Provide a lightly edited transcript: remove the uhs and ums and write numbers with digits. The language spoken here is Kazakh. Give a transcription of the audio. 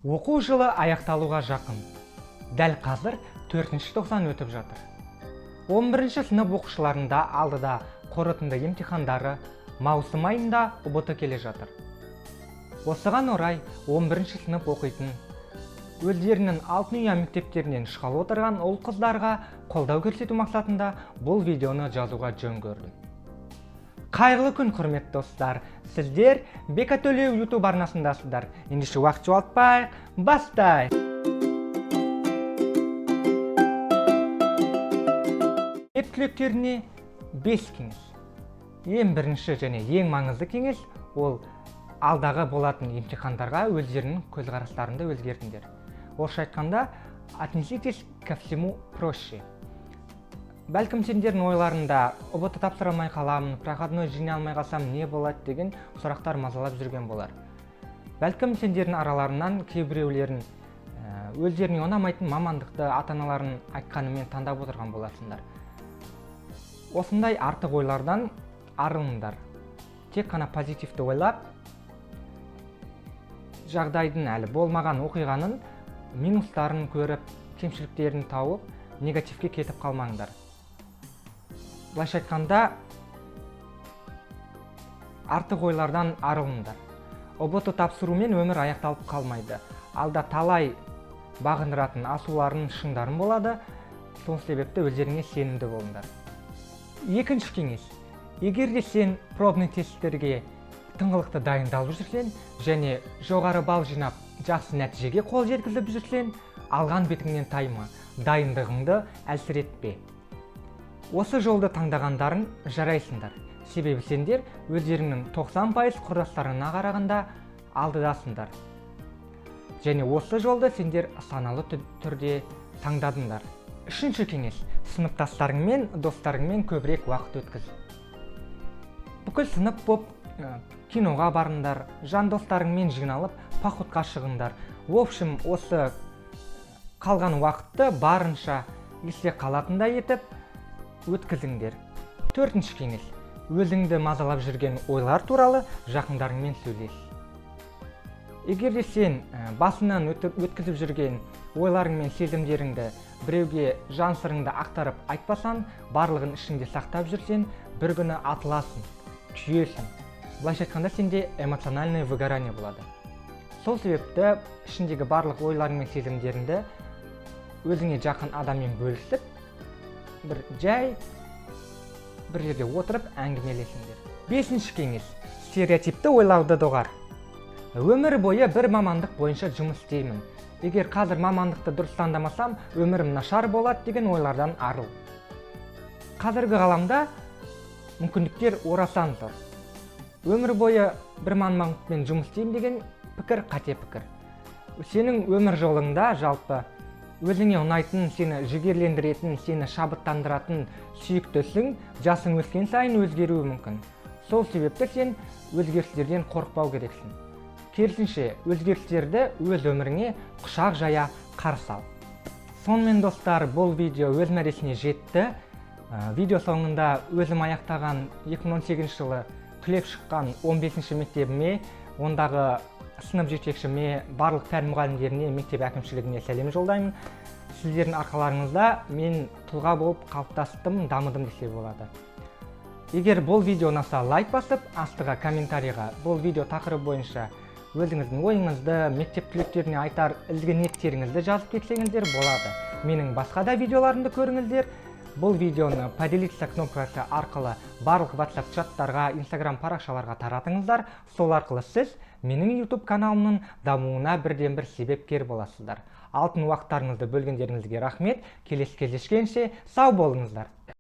Оқу жылы аяқталуға жақын. Дәл қазір 4-ші тоқсан өтіп жатыр. 11-ші сынып оқушыларында алдыда қорытынды емтихандары, маусым айында ҰБТ келе жатыр. Осыған орай 11-ші сынып оқитын, өздерінің алтын ұя мектептерінен шығалы отырған ұл-қыздарға қолдау көрсету мақсатында бұл видеоны жазуға жөн көрдім. Қайырлы күн, құрметті достар! Сіздер Бека Төлеу YouTube арнасындасыздар. Ендеше уақыт жоғалтпайық, бастайық! Мектеп түлектеріне 5 кеңес. Ең бірінші және ең маңызды кеңес ол алдағы болатын емтихандарға өздерінің көзқарастарыңды өзгертіңдер. Орысша айтқанда, отнеситесь ко всему проще. Бәлкім, сендердің ойларында ҰБТ тапсыра алмай қаламын, проходной жинай алмай қалсам не болады деген сұрақтар мазалап жүрген болар. Бәлкім, сендердің араларынан кейбіреулерің өздеріне ұнамайтын мамандықты ата-аналарының айтқанымен таңдап отырған боларсыңдар. Осындай артық ойлардан арылыңдар. Тек қана позитивті ойлап, жағдайдың, әлі болмаған оқиғаның минустарын көріп, кемшіліктерін тауып, негативке кетіп қалмаңдар. Былайша айтқанда, артық ойлардан арылыңдар. ҰБТ тапсырумен өмір аяқталып қалмайды. Алда талай бағындыратын асуларың, шыңдарың болады. Сол себепті өздеріңе сенімді болыңдар. Екінші кеңес. Егер де сен пробный тесттерге тыңғылықты дайындалып жүрсең және жоғары балл жинап, жақсы нәтижеге қол жеткізіп жүрсең, алған бетіңнен тайма, дайындығыңды әлсіретпе. Осы жолды таңдағандарың жарайсыңдар. Себебі сендер өздеріңнің 90% құрдастарыңа қарағанда алдыдасыңдар. Және осы жолды сендер саналы түрде таңдадыңдар. Үшінші кеңес. Сыныптастарыңмен, достарыңмен көбірек уақыт өткіз. Бүкіл сынып боп киноға барыңдар, жан достарыңмен жиналып походқа шығыңдар. В общем, осы қалған уақытты барынша есте қалатындай етіп өткізіңдер. Төртінші кеңес. Өзіңді мазалап жүрген ойлар туралы жақындарыңмен сөйлес. Егер де сен басынан өткізіп жүрген ойларың мен сезімдеріңді біреуге жан сырыңды ақтарып айтпасаң, барлығын ішіңде сақтап жүрсең, бір күні атыласың, күйесің. Былайша айтқанда, сенде эмоциональное выгорание болады. Сол себепті ішіндегі барлық ойларың мен сезімдеріңді өзіңе жақын адаммен бөлісіп, бір жай бір жерде отырып әңгімелесіңдер. Бесінші кеңес. Стереотипті ойлауды доғар. Өмір бойы бір мамандық бойынша жұмыс істеймін. Егер қазір мамандықты дұрыс таңдамасам, өмірім нашар болады деген ойлардан арыл. Қазіргі ғаламда мүмкіндіктер орасан зор. Өмір бойы бір мамандықпен жұмыс істеймін деген пікір қате пікір. Сенің өмір жолыңда жалпы өзіңе ұнайтын, сені жігерлендіретін, сені шабыттандыратын сүйікті ісің жасың өскен сайын өзгеруі мүмкін. Сол себепті сен өзгерістерден қорықпау керексің. Керісінше, өзгерістерді өз өміріңе құшақ жая қарсы ал. Сонымен, достар, бұл видео өз мәресіне жетті. Видео соңында өзім аяқтаған 2018 жылы түлеп шыққан 15-ші мектебіме, ондағы сынып жетекшіме, барлық пән мұғалімдеріне, мектеп әкімшілігіне сәлем жолдаймын. Сіздердің арқаларыңызда мен тұлға болып қалыптастым, дамыдым десе болады. Егер бұл видео ұнаса, лайк басып, астыға комментарийға бұл видео тақырыбы бойынша өзіңіздің ойыңызды, мектеп түлектеріне айтар ізгі ниеттеріңізді жазып кетсеңіздер болады. Менің басқа да видеоларымды көріңіздер. Бұл видеоны поделиться кнопкасы арқылы барлық WhatsApp чаттарға, Instagram парақшаларға таратыңыздар. Сол арқылы сіз менің YouTube каналымның дамуына бірден бір себепкер боласыздар. Алтын уақыттарыңызды бөлгендеріңізге рахмет. Келесі кездескенше сау болыңыздар.